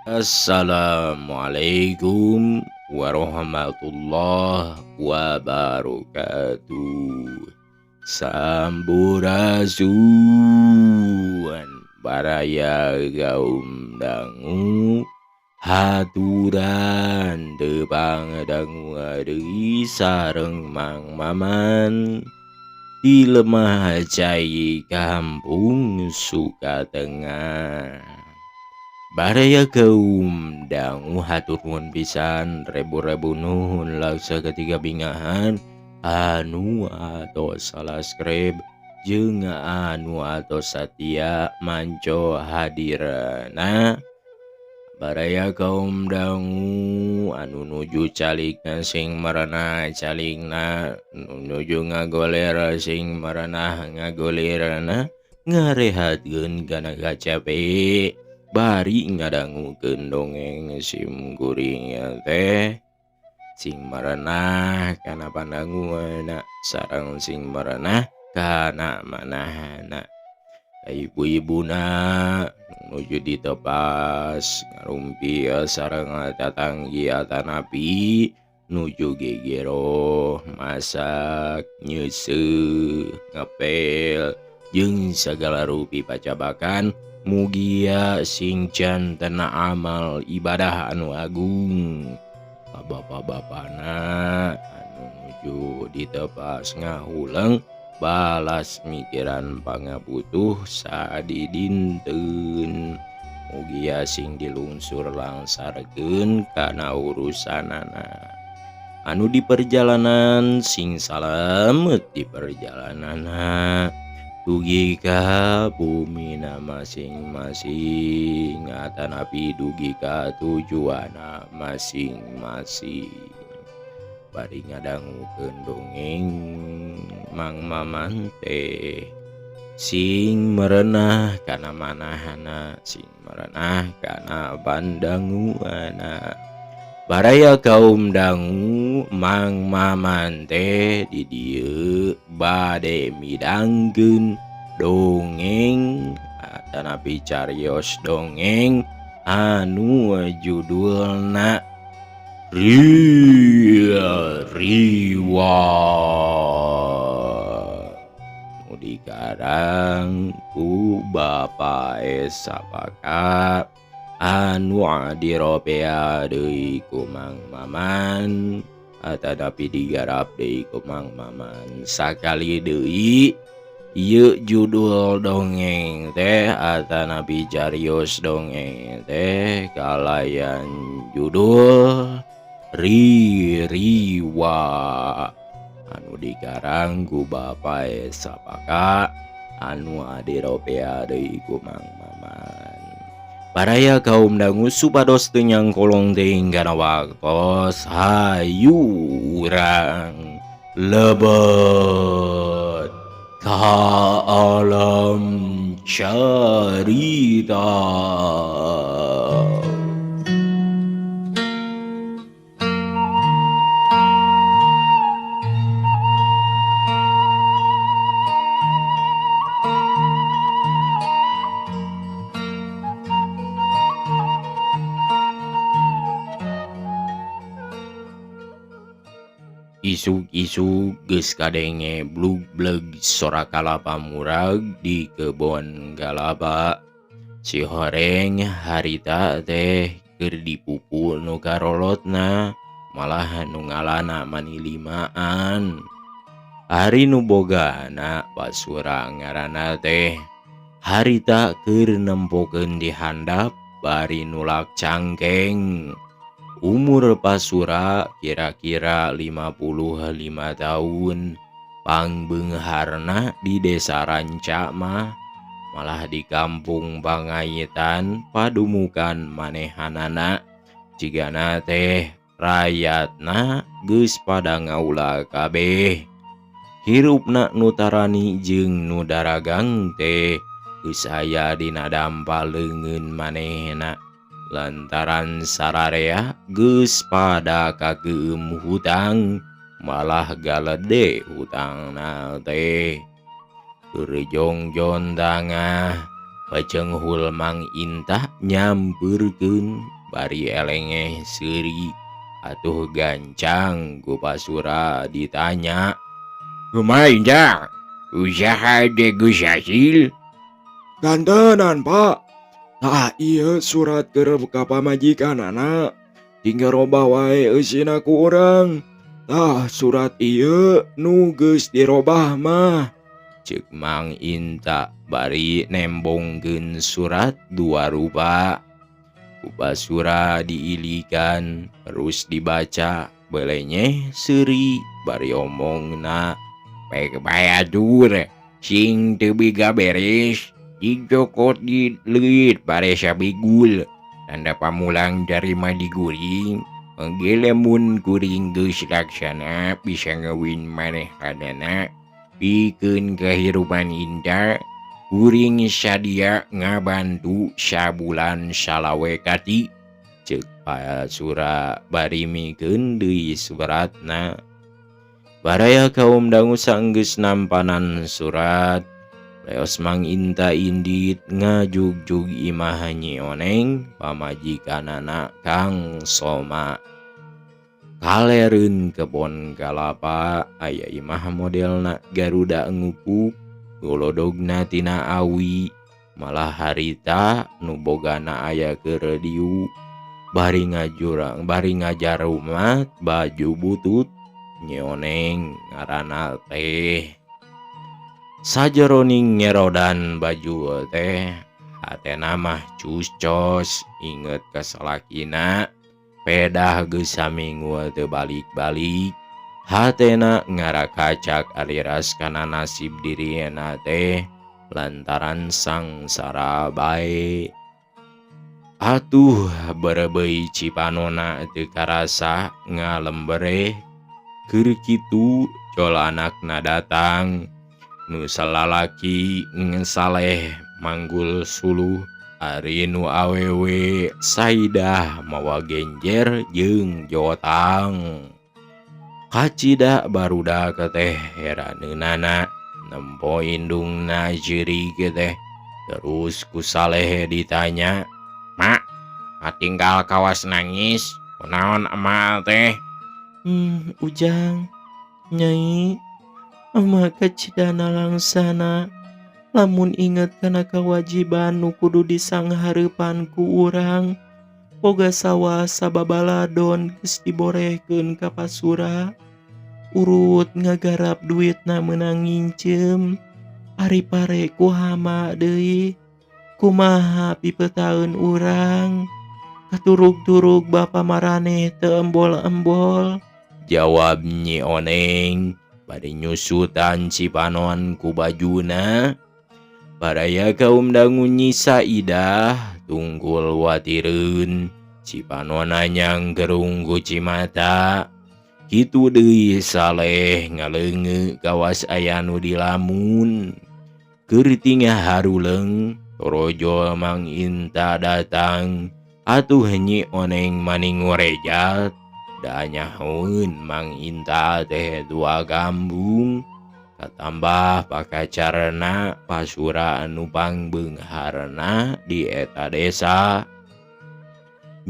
Assalamualaikum warahmatullahi wabarakatuh. Sampurasun baraya kaum dangu haturan tepang dangu deui sareng Mang Maman di lemah cai kampung Sukatengah. Baraya kaum dangu hatur nuhun pisan rebu-rebu nuhun laksa ketiga bingahan anu atos subscribe jeung anu atos satia manco hadirna. Baraya kaum dangu anu nuju calikna sing maranah calikna, nu nuju ngagoler sing maranah ngagolerna, ngarehatkeun kana kacape bari ngadangukeun dongeng sim kuring teh sing maranah kana pandanguanna sareng sing maranah kana manahna. Ibu-ibuna nuju ditepas ngarumpi sareng tatanggi atanapi nuju gegero masak nyeuseuh ngepel jeung sagala rupi pacabakan. Mugia sing janten amal ibadah anu agung. Bapak-bapana anu nuju ditepas ngahuleng balas mikiran pangabutuh sadidinten. Mugia sing dilungsur langsarkeun kana urusanana. Anu di perjalanan sing salamet di perjalananna. Dugi ka bumina masing-masing atanapi dugi ka tujuanna masing-masing. Bari ngadangukeun dongeng Mang Maman teh sing merenah kana manahna, sing merenah kana pandanguanna. Baraya kaum dangu Mang Maman teh di dieu bade midangkeun dongeng atanapi carios dongeng anu judulna Riwa nu dikarang ku Bapa Esa Paka anu diropea deui ku Mang Maman atanapi digarap deui ku Mang Maman. Sakali deui ieu judul dongeng teh atanapi carios dongeng teh kalayan judul Ririwa anu dikarang ku Bapa Esa Paka anu diropea deui ku Mang Maman. Baraya kaum dangu supados teu nyangkolong teuing kana waktos, hayu urang lebet ka alam carita. Isuk-isuk geus kadenge blug-bleg sora kalapa murag di kebon kalapa. Si horeng harita teh keur dipupu nu karolotna malah nu ngalana mani limaan. Ari nu bogana Pasura ngaranna teh harita keur nempokeun di handap bari nulak cangkeng. Umur Pasura kira-kira 55 tahun. Pangbeungharna di desa Ranca mah malah di kampung Pangaitan padumukan manehanana. Jigana teh rayatna geus pada ngaula kabeh. Hirupna nu tarani jeung nu daragang teh geus aya dina dampa leungeun manehna. Lantaran sararea geus pada kakeum hutang malah galede hutangna teh. Keur jongjon tangah Pecenghul Mang Intah nyampeurkeun bari elengeh seuri atuh gancang ku Pasura ditanya, "Kumaha Intah? Usaha teh geus hasil?" Gantenan, Pak. Tah, ieu surat keur ka pamajikanana. Tinggal robah wae eusina ku urang. Tah, surat ieu nu geus dirobah mah. Ceuk Mang Inta bari nembongkeun surat dua rupa. Ku Pasura diilikan terus dibaca, belenyeh seuri bari omongna, "Pek bae atur, sing teu beres dicokot di leuit pare sabigul tanda pamulang tarima di kuring. Oge lamun kuring geus laksana bisa ngawin manehanana pikeun kahirupan Inta, kuring sadia ngabantu sabulan salawe kati." Ceuk Pasura bari mikeun deui suratna. Baraya kaum dangu, sanggeus nampanan surat, leos Mang Inta indit ngajugjug imah Nyi Oneng, pamajikanana Kang Soma. Kalereun kebon kalapa aya imah modelna Garuda ngupuk, golodogna tina awi. Malah harita nu bogana aya keur diuk bari ngajurang bari ngajarumat baju butut. Nyi Oneng ngaranna teh. Sajeroning ngerodan baju teh, hatena mah cuscos inget ka salakina, pedah geus saminggu teu balik-balik. Hatena ngarakacak aliras kana nasib dirina teh lantaran sangsara bae. Atuh berebeuy cipanona teu karasa ngalembereh. Keur kitu jol anakna datang, nu salalaki Saleh manggul suluh, ari nu awewe Saidah mawa genjer jeung jotang. Kacida barudak teh heraneunana nempo indungna ceurik teh. Terus ku Saleh ditanya, "Mak, katinggal kawas nangis, kunaon emak teh?" Ujang, Nyai, emak kacida nalangsana lamun inget kana kewajiban nu kudu disanghareupan ku urang. Boga sawah sababaladon geus diborehkeun ka Pasura. Urut ngagarap duitna meunang nginceum, ari pare ku hama deui. Kumaha pipetaeun urang? Katurug-turug bapa maraneh teu embol-embol. Jawab Nyi Oneng bari nyusutan cipanon ku bajuna. Baraya kaum dangu, Nyi Saidah tungkul watireun, cipanona nyanggerung ku cimata. Kitu deui Saleh ngaleungeut kawas aya nu dilamun. Keur tingah haruleung, torojol Mang Inta datang. Atuh Nyi Oneng mani ngorejat da nyahoeun Mang Inta teh dua gambung, katambah pakacarna Pasura anu pangbeungharna di eta desa.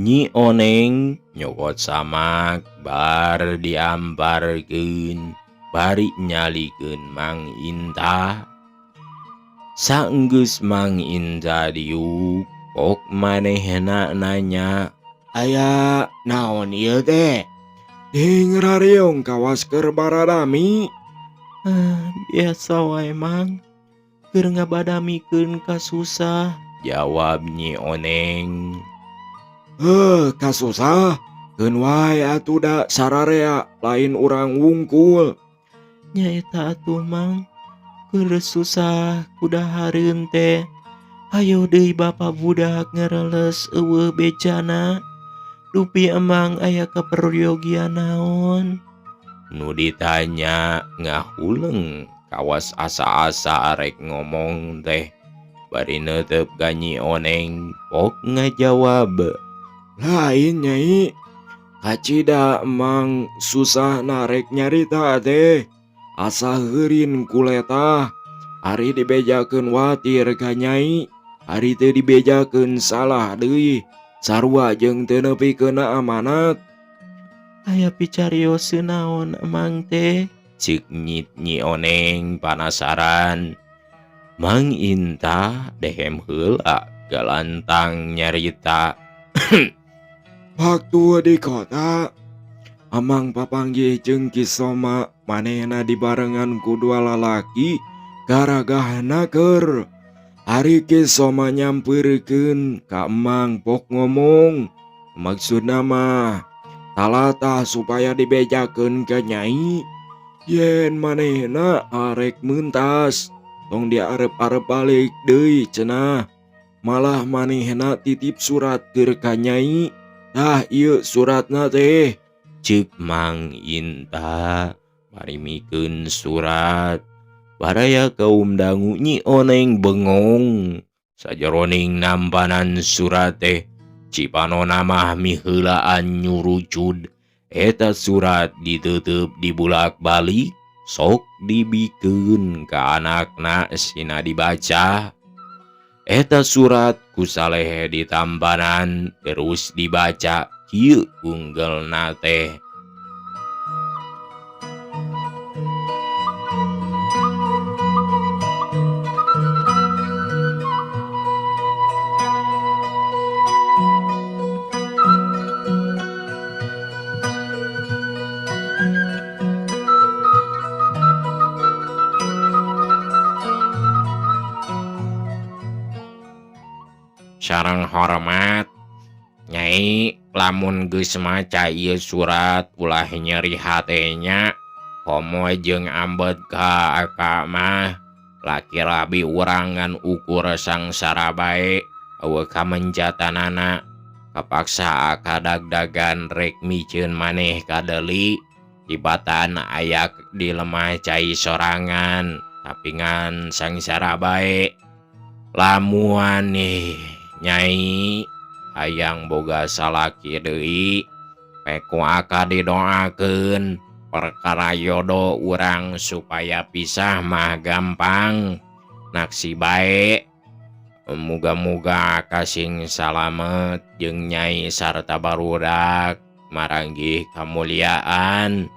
Nyi Oneng nyokot samak bar diamparkeun bari nyalikeun Mang Inta. Saenggeus Mang Inta diuk, pok manehna nanya, "Aya naon ieu teh? Ding rariung kawas keur baradami." Ah, biasa wae, Mang, keur ngabadamikeun kasusah. Jawab Nyi Oneng. Heuh, kasusah keun wae atuh, da sararea lain urang wungkul. Nyaeta atuh, Mang, keur susah ku dahareun teh. Hayo deui bapa budak ngereles euweuh bejana. Dupi emang aya kaperyogian naon? Nu ditanya ngahuleng kawas asa-asa arek ngomong teh. Bari neuteup ka Nyi Oneng, pok ngajawab. "Lain, Nyai, kacida emang susah narek nyarita teh asa heurin kuletah. Ari dibejakeun watir ka Nyai. Ari teu dibejakeun salah deui, sarua jeung teu nepikeun amanat. Aya picarioseun naon emang teh? Cek Nyi Nyi Oneng panasaran. Mang Inta dehem heula galantang nyarita. Waktu di kota Amang papanggih jeung Ki Soma, manehna dibarengan ku dua lalaki garagahna keur. Ari Ki Soma nyampeurkeun ka Emang pok ngomong, maksudna mah talatah supaya dibejakeun ka Nyai yen manehna arek mentas tong diarep-arep balik deui cenah. Malah manehna titip surat keur ka Nyai. Tah ieu suratna teh. Ceuk Mang Inta bari mikeun surat. Baraya kaum dangu Nyi Oneng bengong sajeroning nampanan surat teh. Cipanona mah miheulaan nyurucud. Eta surat ditutup dibulak-balik sok dibikeun ka anakna sina dibaca. Eta surat ku Saleh ditampanan terus dibaca kieu unggelna teh. Sareng hormat Nyai, lamun geus maca ieu surat ulah nyeri hatenya, komo jeung ambet ka aka mah laki rabi urang ngan ukur sangsara bae eueuh kamenjatanana. Kapaksa aka dagdagan rek miceun maneh kadeli tibatan ayak di lemah cai sorangan tapi ngan sangsara bae. Lamuan nih Nyai hayang boga salaki deui pek ku aka didoakeun perkara yodo urang supaya pisah mah gampang naksi bae. Muga-muga kasing salamet jeung Nyai sarta barudak maranggih kamuliaan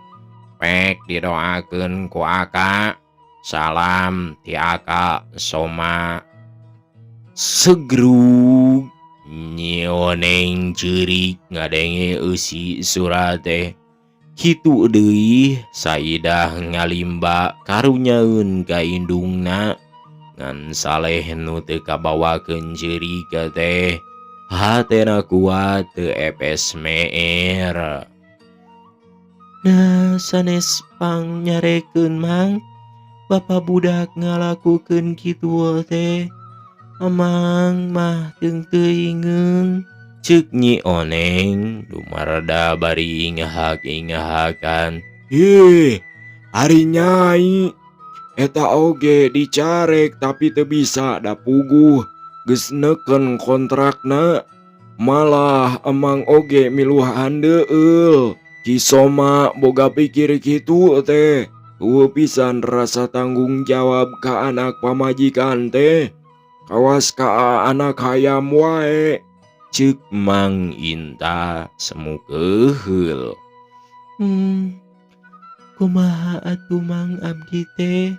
pek didoakeun ku aka. Salam ti aka Soma. Segrug Nyi Oneng ceurik ngadenge eusi surat teh. Kitu deui Saidah ngalimba karunyaeun ka indungna ngan Saleh nu teu kabawakeun ceurik teh hatena kuat teu epes meer. Nah sanes pang nyarekeun Mang, bapa budak ngalakukeun kitu teh. Amang mah teung-teuingeun. Ceuk Nyi Oneng dumarda bari ingahak-ingahakan. Ih, ari Nyai eta oge dicarek tapi teu bisa da puguh geus neken kontrakna. Malah emang oge miluhan deul. Ki Soma boga pikir kitu teh. Eueuh pisan rasa tanggung jawab ka anak pamajikan teh. Kawas ka anak hayam wae. Ceuk Mang Inta semu keuheul. Kumaha atuh Mang abdi teh?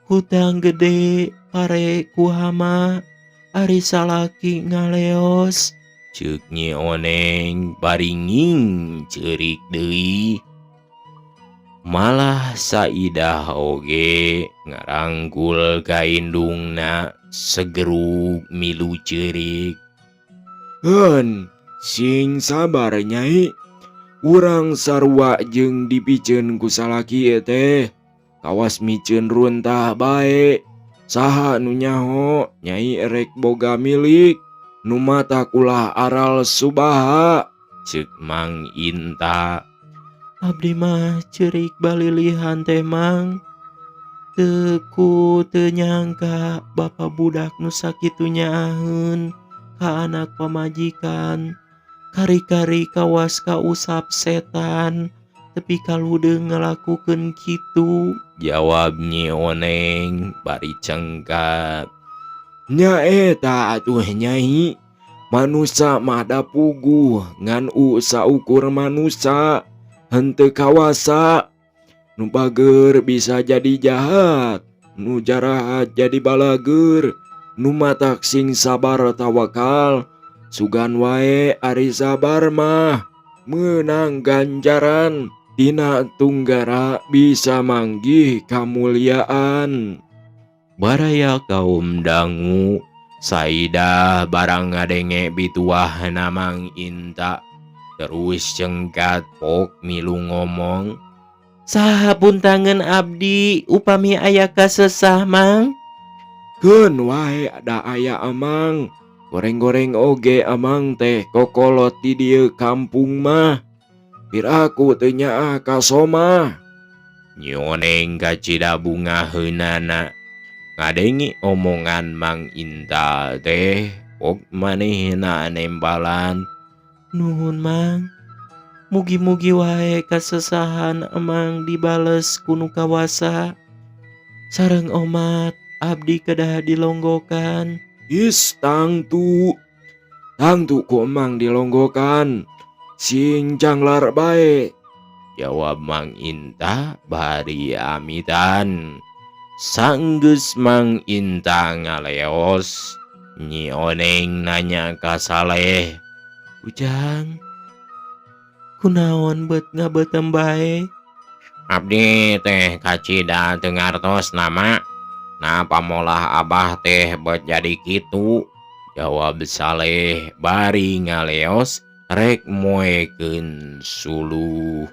Hutang gede pare ku hama ari salaki ngaleos. Ceuk Nyi Oneng bari nging ceurik deui. Malah Saidah oge ngarangkul ka indungna segerug milu ceurik. Heun, sing sabar Nyai. Urang sarua jeung dipiceun ku salaki teh. Kawas miceun runtah bae. Saha nu nyaho Nyai erek boga milik nu mata kulah aral subaha. Ceuk Mang Inta. Abdi mah ceurik balilihan teh Mang. Teu ku teu nyangka bapa budak nu sakitu nyaaheun ka anak pamajikan. Kari-kari kawas kausap setan tepi ka ludeung ngalakukeun kitu. Jawab Nyi Oneng bari cengkat. Nya eta atuh Nyai, manusa mah da puguh ngan saukur manusa henteu kawasa. Nu bager bisa jadi jahat, nu jarahat jadi balageur, nu matak sing sabar tawakal. Sugan wae ari sabar mah meunang ganjaran tina tunggara bisa manggih kamuliaan. Baraya kaum dangu Saidah barang ngadenge pituahna Mang Inta terus cengkat pok milu ngomong. Saha puntangan abdi upami aya kasesah Mang? Keun wae da aya amang. Goreng-goreng oge amang teh kokolot di dieu kampung mah. Piraku teu nyaah ka Somah. Nyi Oneng kacida bungaheunana ngadenge omongan Mang Inta teh pok manehna nembalan. Nuhun Mang, mugi-mugi wae kasesahan emang dibales ku nu kawasa. Sareng omat abdi kedah dilonggokan. Is tangtu, tangtu ku emang dilonggokan. Sing janglar bae. Jawab Mang Inta bari amitan. Sanggeus Mang Inta ngaleos, Nyi Oneng nanya ka Saleh. Ujang, kunaon bet ngabeuteum bae? Abdi teh kacida teu ngartos nama. Nah pamolah abah teh bet jadi kitu. Jawab Saleh bari ngaleos rek moekeun suluh.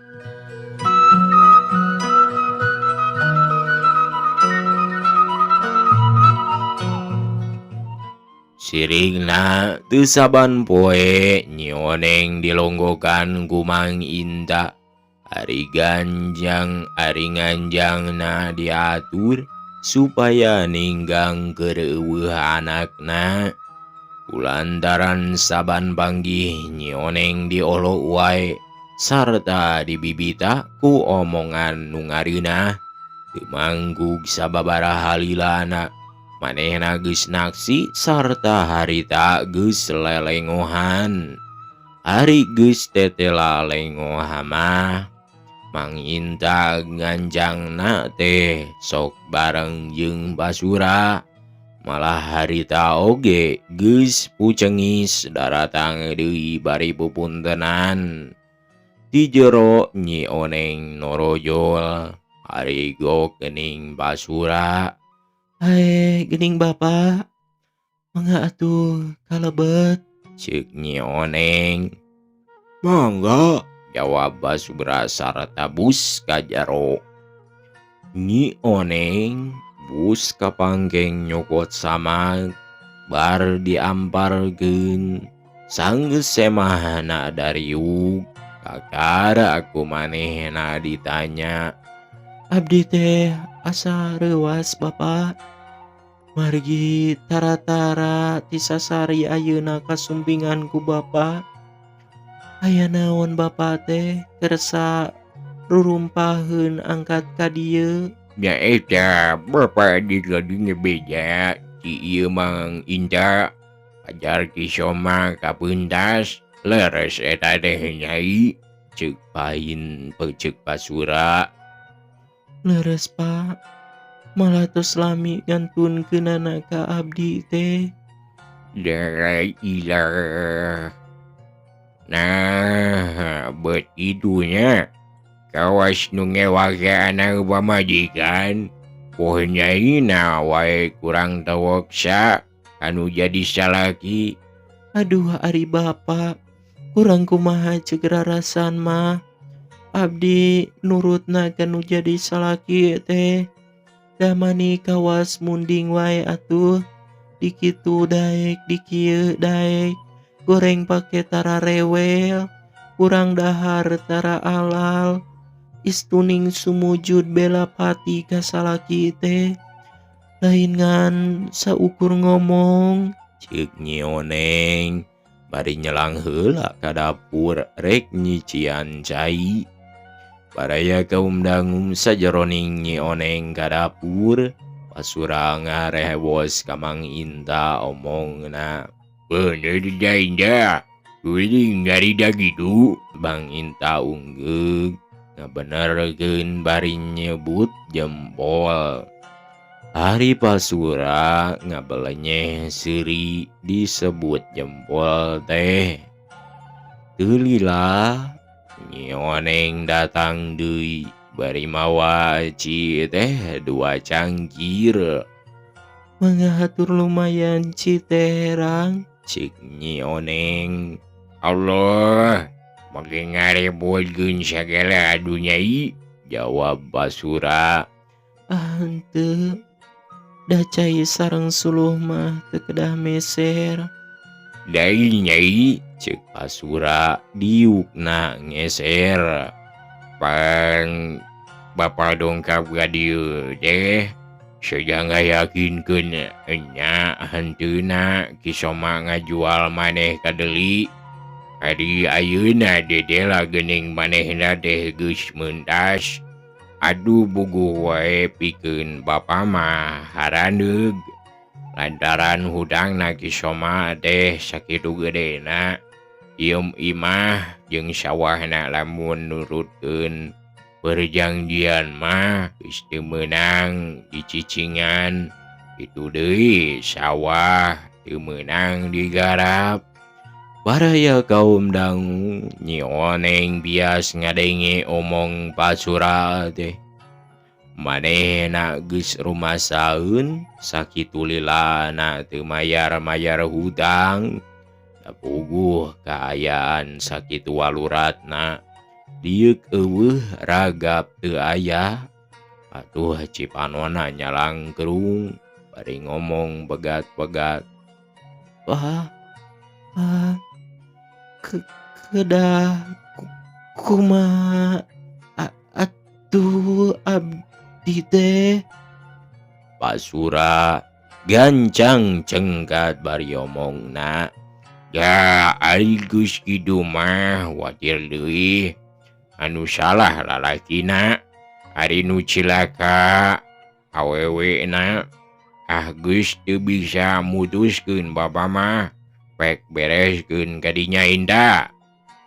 Siringna teu saban poe Nyi Oneng dilonggokan ku Mang Inta. Ari ganjang ari nganjangna diatur supaya ninggang keur eueuh anakna. Kulantaran saban panggih Nyi Oneng diolok wae sarta dibibita ku omongan nu ngareunah. Teu manggug sababaraha lilana manehna geus naksi sarta harita geus lelengohan. Ari geus tetela lengoh mah Mang Inta nganjangna teh sok bareng jeung Basura. Malah harita oge geus pucengis daratang deui bari pupuntenan. Di jero Nyi Oneng norojol ari gok geuning Basura. Hae geuning Bapak, mangga atuh kalebet. Ceuk Nyi Oneng. Mangga, jawab Basura sarta bus ka jero. Nyi Oneng bus ka pangkeng nyokot samang bar diamparkeun. Sanggeus semahna dariuk kakara ku manehna ditanya. Abdi teh asa reuas Bapak, margi tara-tara ti sasari ayeuna kasumpingan ku Bapak. Aya naon Bapak teh kersa rurumpaheun angkat ka dieu? Nya eta Bapak di dieu beja ti ieu Mang Inta ajar Ki Soma kapeuntas leres eta teh Nyai. Ceuk pain peuceuk Basura. Leres Pak, malah tos lami ngantunkeunana ka abdi teh. La ilah. Nah, bet itunya kawas nu ngewakeana pamajikan. Poh nyaina wae kurang tawoksa anu jadi salaki. Aduh ari Bapak, kurang kumaha ceuk rarasan mah. Abdi nurutna ka nu jadi salaki teh. Damani kawas munding wae atuh. Dikitu daek, dikieu daek. Goreng pake tara rewel, kurang dahar tara alal. Istuning sumujud bela pati ka salaki teh. Lain ngan saukur ngomong. Ceuk Nyi Oneng bari nyelang heula ka dapur rek nyician cai. Baraya kaum dangu sajeroning Nyi Oneng ka dapur. Pasura ngarewos ka Mang Inta omongna. Bener da Indah, kuring ngarida gitu. Mang Inta unggeug ngabenerkeun bari nyebut jempol. Ari Pasura ngabelenyeh seuri disebut jempol teh. Teu lila Nyi Oneng datang deui bari mawa ci teh 2 cangkir. Mangga hatur lumayan ci teh herang, cek Nyi Oneng. Allah, make ngarebotkeun sagala atuh Nyai, jawab Pasura. Ah henteu, da cai sareng suluh mah teu kedah meser. Dai Nyai, cek Pasura diukna ngeser. Pang bapa dongkap ka dieu teh sedang ngayakinkeun enya hanteuna Ki Soma ngajual maneh ka Deli. Ari ayeuna dedela geuning manehna teh geus meuntas. Aduh buguh wae pikeun bapa mah haraneug. Lantaran hutangna Ki Soma teh sakitu gedena. Ieum imah jeung sawahna lamun nurutkeun perjanjian mah geus teu meunang dicicingan. Kitu deui sawah teu meunang digarap. Baraya kaum dangu Nyi Oneng bias ngadenge omong Pasura teh. Manehna geus rumasaeun sakitu lilana teu mayar-mayar hutang. Puguh kaayaan sakitu waluratna dieuk eueuh ragap teu aya. Atuh cipanona nyalangkrung bari ngomong begat-begat. Wah, ah, kedah kumaha atuh abdi teh. Pasura gancang cengkat bari omongna. Ya ari geus kitu mah watir deui anu salah lalakina, ari nu cilaka awewena. Ah geus teu bisa mutuskeun bapa mah, pek bereskeun kadinya Indah,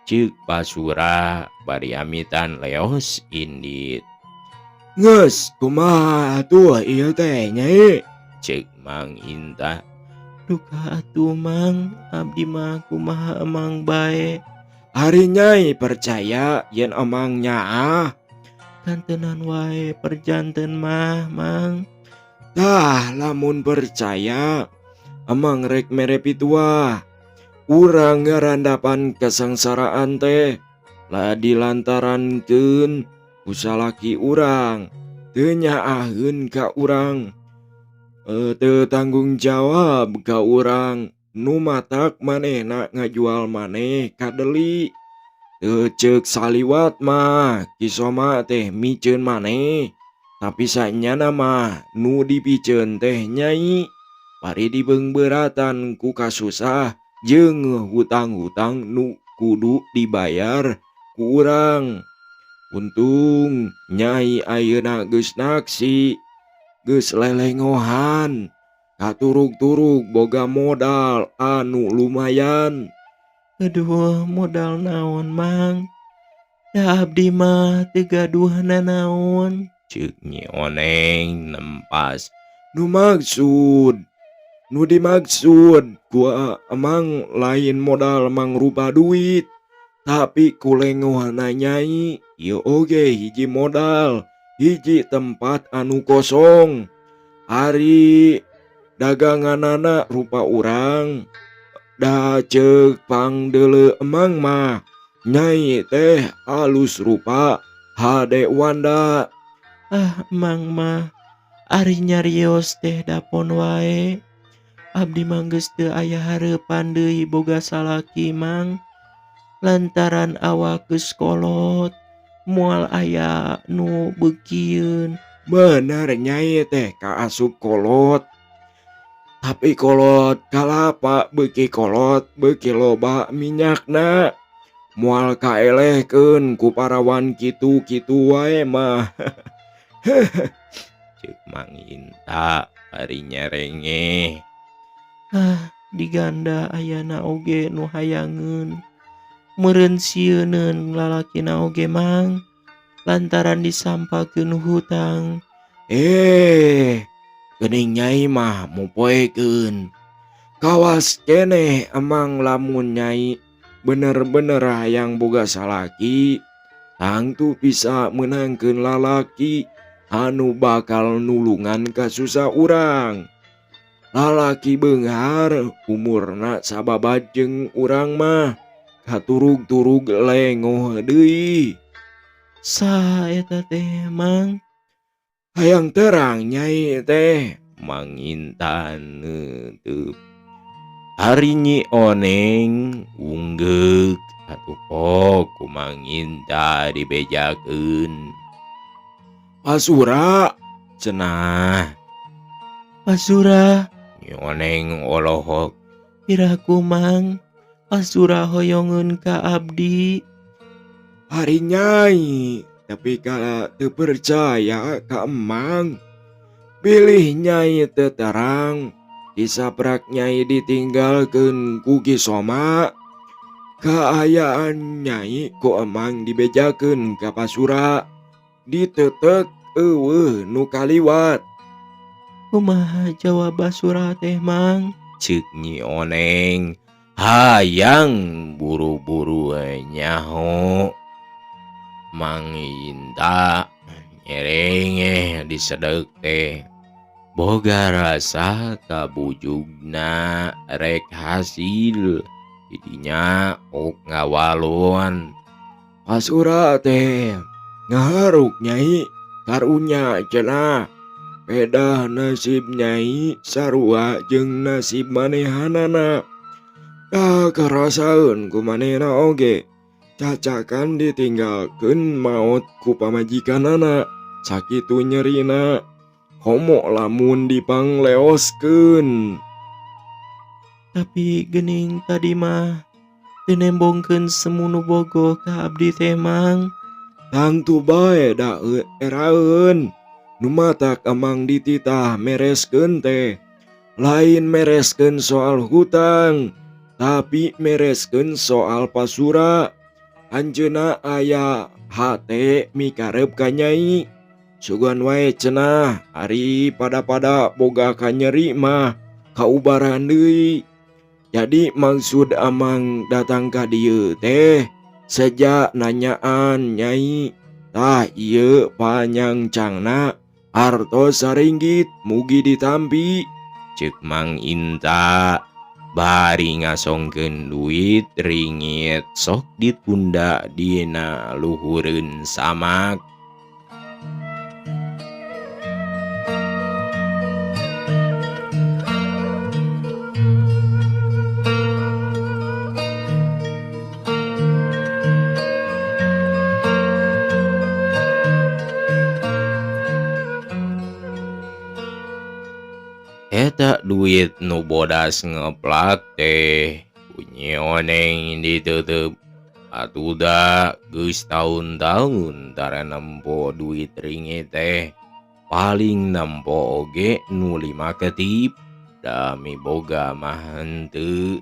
ceuk Pasura bari amitan leos indit. Geus kumaha atuh ieu teh Nyai, ceuk Mang Inta. Duka atuh Mang, abdi mah kumaha emang bae. Ari Nyai percaya yen emang nyaah. Kantenan wae perjanten mah Mang. Tah lamun percaya emang rek mere pituah. Urang ngarandapan kesengsaraan teh la dilantarankeun ku salaki urang teu nyaaheun ka urang. Teu tanggung jawab ka urang nu matak manehna ngajual maneh ka Deli. Teu ceuk saliwat mah Ki Soma teh miceun maneh, tapi sanyana mah nu dipiceun teh Nyai bari dibeungbeuratan ku kasusah jeung hutang-hutang nu kudu dibayar ku urang. Untung Nyai ayeuna geus naksi, geus lelengohan, katurug-turug boga modal anu lumayan. Aduh, modal naon Mang? Da abdi mah teu gaduh nanaon, ceuk Nyi Oneng nempas. Nu maksud, nu dimaksud ku emang lain modal mangrupa duit, tapi ku lengohna Nyai ieu oge hiji modal, hiji tempat anu kosong. Ari daganganana rupa urang, da ceuk pangdeuleu emang mah Nyai teh alus rupa hade wanda. Ah emang mah ari nyarios teh dapon wae. Abdi mah geus teu aya hareupan deui boga salaki Mang. Lantaran awak geus kolot, moal aya nu beukieun. Bener Nyai teh kaasup kolot. Tapi kolot kalapa beuki kolot beuki loba minyakna. Moal kaelehkeun ku parawan kitu-kitu wae mah. Ceuk Mang Inta bari nyerengeh. Ah, diganda ayana oge nu hayangeun. Meureun sieuneun lalakina oge Mang lantaran disampakeun hutang. Geuning Nyai mah mopoekeun. Kawas keneh emang lamun Nyai bener-bener hayang boga salaki, tangtu bisa meunangkeun lalaki anu bakal nulungan kasusah urang. Lalaki beunghar umurna sababad jeung urang mah katurug-turug lengoh deui. Saha eta teh Mang? Hayang terang Nyai teh. Mang Inta neunteup. Ari Nyi Oneng unggeuk atuh pok ku Mang Inta dibejakeun. Pasura cenah. Pasura. Nyi Oneng olohok. Piraku Mang, Pasura hoyongeun ka abdi. Ari Nyai tapi ka teu percaya ka Emang. Bilih Nyai teu terang, disaprak Nyai ditinggalkeun ku Ki Soma. Kaayaan Nyai ku Emang dibejakeun ka Pasura, ditetek eueuh nu kaliwat. Kumaha jawab Basura teh Mang? Ceuk Nyi Oneng hayang buru-buru nyaho. Mang Inta nyerengeh disedek teh. Boga rasa kabujugna rek hasil didinya ok ngawalon. Pasura teh ngaharuk Nyai karunya cenah. Pedah nasib Nyai sarua jeung nasib manehanana. Tah karasaeun ku manehna oge. Cacakan ditinggalkeun maot ku pamajikanana. Sakitu nyerina. Komo lamun dipangleoskeun. Tapi geuning tadi mah teu nembongkeun semu nu bogoh ka abdi teh Mang. Tangtu bae da eraeun. Nu matak Emang dititah mereskeun teh. Lain mereskeun soal hutang, tapi mereskeun soal Pasura. Anjeunna aya hate mikarep ka Nyai. Sugan wae cenah ari pada-pada boga kanyeri mah kaubaran deui. Jadi maksud Amang datang ka dieu teh seja nanyaan Nyai. Tah ieu panyangcangna artos saringgit mugi ditampi. Ceuk Mang Inta bari ngasongkeun duit ringit sok ditunda dina luhureun samak. Eta duit nu bodas ngeplak teh ku Nyi Oneng ditutup. Atuda geus taun-taun tara nempo duit ringit teh. Paling nempo oge nu 5 ketip. Dami boga mah henteu.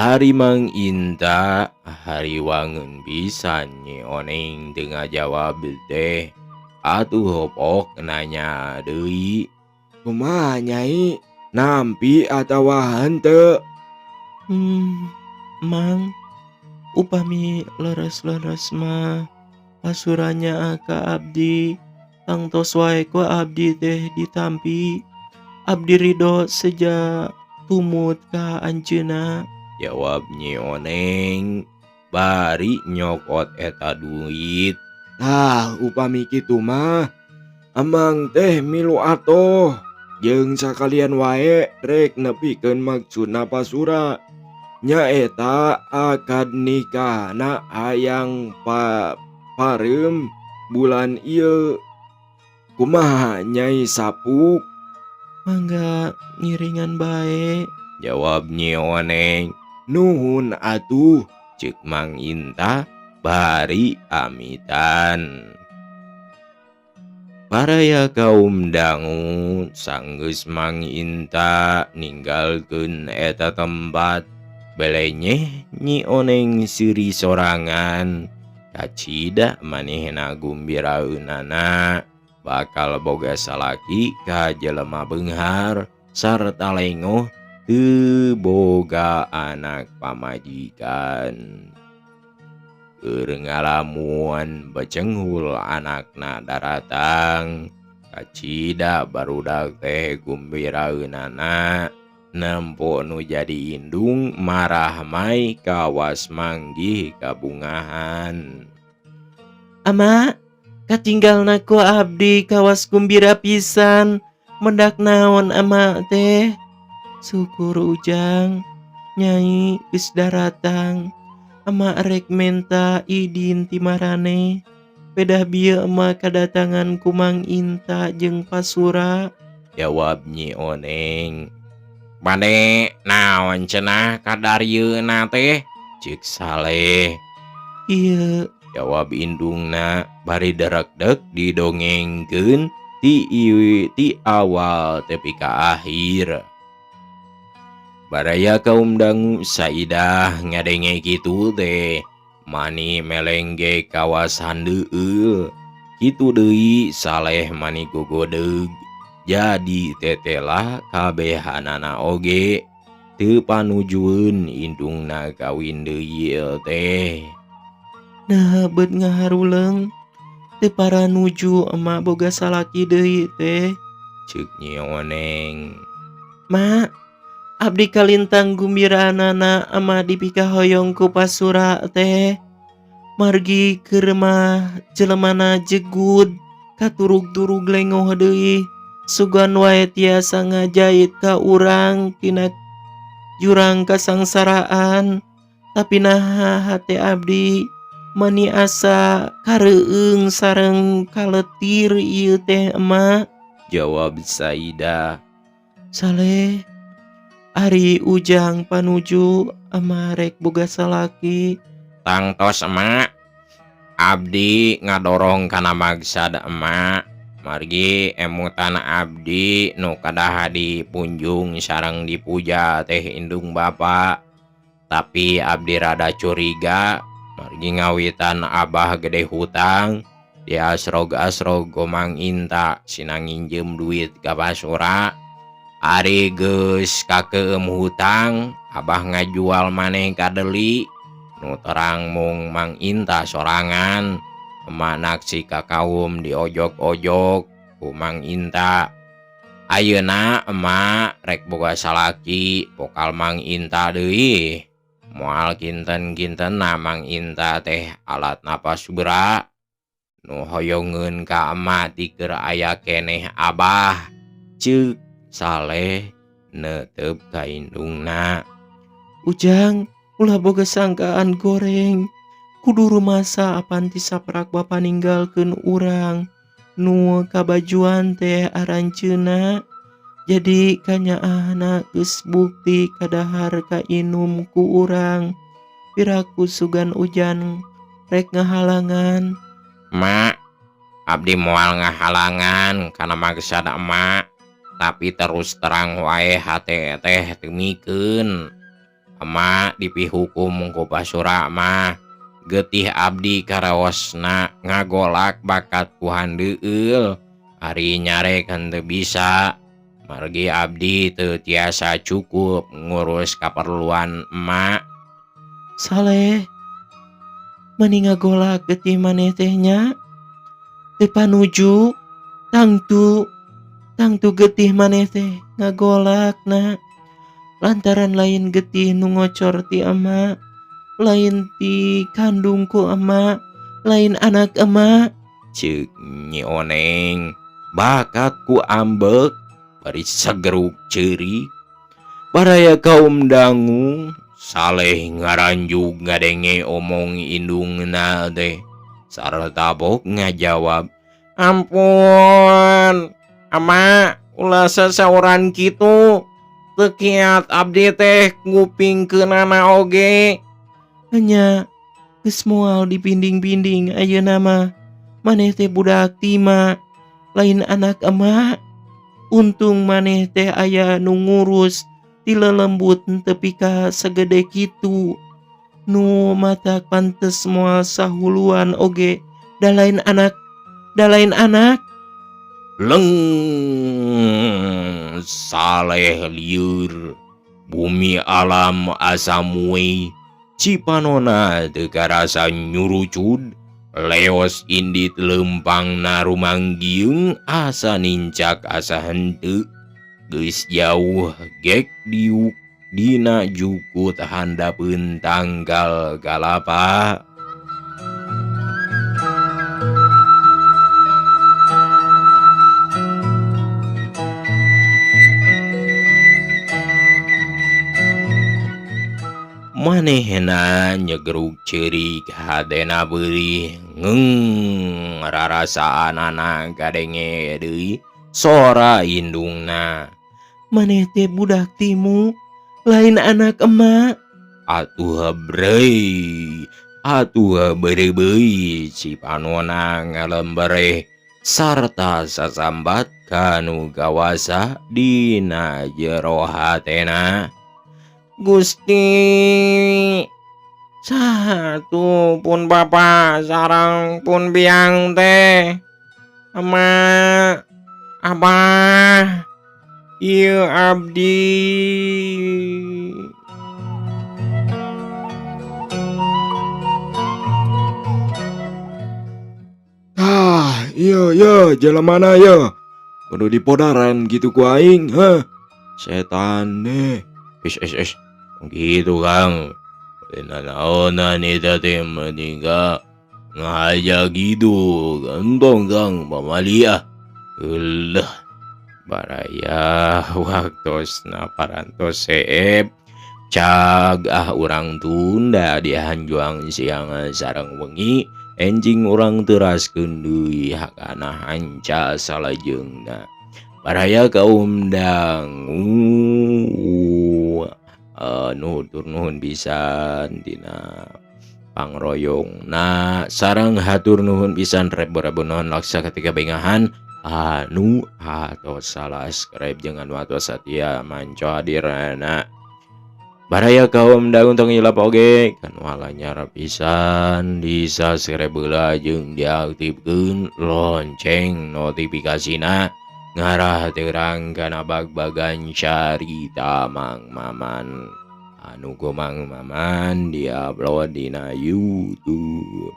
Ari Mang Inta hariwangeun pisan Nyi Oneng teu ngajawab teh. Atuh hopok nanya deui. Kumaha Nyai, nampi atawa henteu? Mang, upami leres-leres mah pasuranya ka abdi, tangtos wae ku abdi teh ditampi. Abdi ridho seja tumut ka anjeunna. Jawab Nyi Oneng bari nyokot eta duit. Tah upami kitu mah Amang teh milu atoh jeung sakalian wae rek nepikeun maksudna Pasura. Nyaeta akad nikahna hayang pareum bulan ieu. Kumaha Nyai sapuk? Mangga ngiringan bae. Jawab Nyi Oneng. Nuhun atuh. Ceuk Mang Inta bari amitan. Baraya kaum dangu sanggeus Mang Inta ninggalkeun eta tempat belenyeh Nyi Oneng seuri sorangan kacida manehna gumbiraeunana bakal boga salaki ka jelema beunghar sarta lengoh teu boga anak pamajikan. Keur ngalamun becenghul anakna daratang kacida barudak teh gumbiraeunana nempo nu jadi indung marah mai kawas manggih kabungahan. Ama, katinggalna ku abdi kawas gumbira pisan mendak naon ama teh. Syukur Ujang, Nyai geus daratang. Ama rek menta idin ti maraneh. Pedah bieu ema kadatangan ku Mang Inta jeung Pasura. Jawab Nyi Oneng. Bade naon cenah kadarieuna teh? Ceuk Saleh. Ieu, jawab indungna bari derekdek didongengkeun ti awal tepi ka akhir. Baraya kaum dangu Saidah ngadenge kitu teh mani melengge kawas handeueul. Kitu deui Saleh mani gogodeug. Jadi tetelah kabehanana oge teu panujueun indungna kawin deui teh. Nah beut ngaharuleung teu paranuju emak boga salaki deui teh. Ceuk Nyi Oneng. Mak, abdi kalintang gumbiranana ama dipikahoyong ku Pasura teh. Margi keur mah jelemana jegud katurug-turug lengoh deui. Sugan wae tiasa ngajait ka urang tina jurang kasangsaraan. Tapi naha hate abdi mani asa kareueung sareng kaletir ieu teh emak. Jawab Saidah. Saleh, ari Ujang panuju ama rek boga salaki. Tangtos emak, abdi ngadorong kana maksad emak. Margi emutan abdi nu kadah dipunjung sareng dipuja teh indung bapa. Tapi abdi rada curiga margi ngawitan abah gede hutang diasrog-asrog ku Mang Inta sina nginjem duit ka Pasura. Ari geus kakeum hutang abah ngajual maneh ka Deli nu terang mung Mang Inta sorangan. Emak naksi ka kaum diojok-ojok ku Mang Inta. Ayeuna emak rek boga salaki pokal Mang Inta deui. Moal kinten-kintenna Mang Inta teh alat napas bera nu hoyongeun ka emak ti keur aya keneh abah. Ceuk Saleh neuteup ka indungna. Ujang, ulah boga sangkaan goreng. Kudu rumasa apan ti saprak bapa ninggalkeun urang. Nu kabajuan teh aranceuna. Jadi kanyaahna geus bukti kadahar kainum ku urang. Piraku sugan Ujan rek ngahalangan. Mak, abdi moal ngahalangan kana maksad emak. Tapi terus terang wae hate teh teu mikeun. Emak dipihukum ku Pasura mah. Getih abdi karaosna ngagolak bakat ku handeueul. Ari nyarek henteu bisa. Margi abdi teu tiasa cukup ngurus kaperluan emak. Saleh, mani ngagolak getih maneh teh nya? Teu panuju, tangtu getih maneh teh ngagolakna. Lantaran lain getih nu ngocor ti emak, lain ti kandung ku emak, lain anak emak. Ceuk Nyi Oneng bakat ku ambek bari segeruk ceurik. Baraya kaum dangu Saleh ngaranjug ngadenge omong indungna teh sarta bok ngajawab, Ampun ama ulah sasauran kitu. Teu kiat abdi teh ngupingkeunana oge. Nya geus moal dipinding-pinding ayeuna mah. Maneh teh budak tima. Lain anak emak. Untung maneh teh aya nu ngurus ti lelembut tepi ka sagede kitu. Nu matak pantes moal sahuluan oge da lain anak, da lain anak. Leng saleh lieur bumi alam asa muei cipanona teu karasa nyurucud leos indit lempangna rumanggieung asa nincak asa henteu geus jauh gek diuk dina jukut handapeun tangkal kalapa. Manehna nyegerug ceurik hatena beurih ngeung rarasaanana kadenge deui sora indungna. Maneh teh budak timu lain anak emak. Atuh breuy, atuh beureubeuy cipanona ngalembereh sarta sasambat kanu kawasa dina jero hatena. Gusti satu pun bapa sarang pun biang teh emak abah ieu abdi. Ah, iya iya jelemana ya. Kudu dipodaran gitu ku aing, heh. Setan deh. Ish ish ish. Gitu Kang. Naonan eta teh meninggal ngaja gitu. Gantong Kang pamali ah. Eulah. Baraya waktosna parantos seep. Cag ah urang tunda dihanjuang siang sareng wengi enjing urang teraskeun deui hakana hanca salajengna. Baraya kaum dangu nutur nuhun pisan dina pangroyongna sareng hatur nuhun pisan rebo-rebo nuhun laksa ketika bengahan anu atos salaskrib jeung anu atos satia manco hadirna. Baraya kaum dangu tong hilap oge kan walanyar pisan di subscribe heula jeung diaktifkeun lonceng notifikasina ngarah terang kana bag-bagan carita Mang Maman anu ku Mang Maman diupload dina YouTube.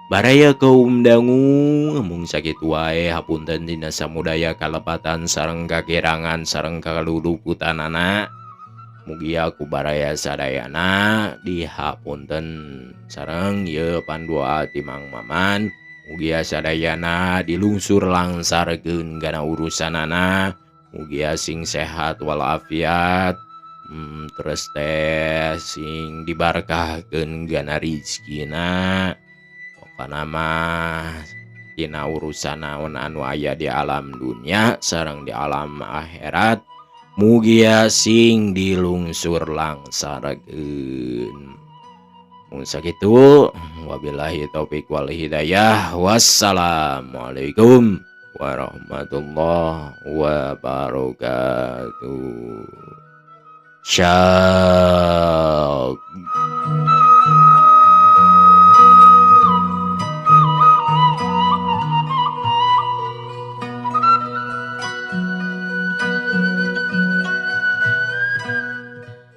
Baraya kaum dangu mung sakitu wae hapunten dina samudaya kalepatan sareng kakirangan sareng kaluluputanana. Mugia ku baraya sadayana dihapunten sareng ieu pandoa ti Mang Maman. Mugia sadayana dilungsur langsarkeun kana urusanana. Mugia sing sehat walafiat, terus teh sing dibarkahkeun kana rizkina. Pokona mah dina urusan naon anu aya di alam dunia sareng di alam akhirat mugia sing dilungsur langsarkeun. Mun sakitu wabillahi taufik wal hidayah. Wassalamualaikum warahmatullahi wabarakatuh. Syah.